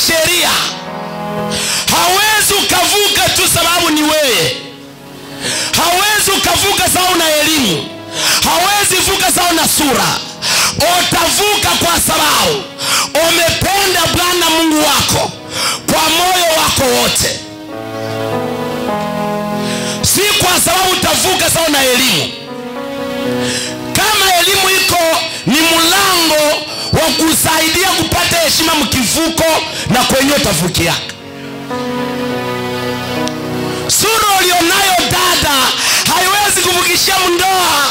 sheria. Hawezi ukavuka tu sababu ni wewe. Hawezi ukavuka sababu na elimu. Hawezi vuka sababu na sura. Utavuka kwa sababu umependa Bwana Mungu wako kwa moyo wako wote. Si kwa sababu utavuka sababu na elimu. Kama elimu iko ni mlango wa kusaidia kupata heshima mkivuko na kwenye utavukia. Sura ulionayo dada haiwezi kuvukishia ndoa.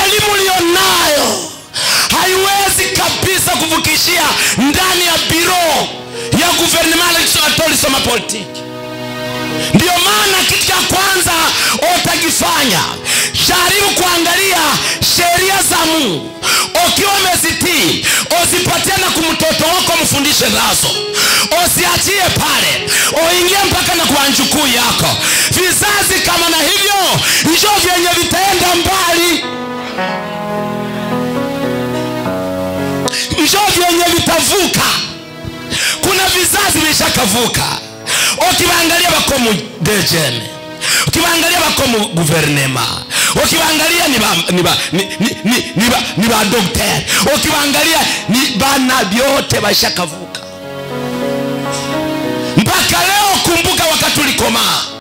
Elimu ulionayo haiwezi kabisa kuvukishia ndani ya biro ya gouvernement atolisoma politiki. Ndio maana kitu cha kwanza utakifanya, jaribu kuangalia sheria za Mungu. Ukiwa umezitii, usipatie na kumtoto wako mfundishe nazo. Usiachie pale, uingie mpaka na kwa njukuu yako. Vizazi kama na hivyo ndio vyenye vitaenda mbali, ndio vyenye vitavuka. Kuna vizazi vishakavuka. Ukiwaangalia wako mu DGM, ukiwaangalia wako mu guvernema, ukiwaangalia ni ba docteur, ukiwaangalia ni bana vyote washakavuka. Mpaka leo kumbuka wakati ulikomaa.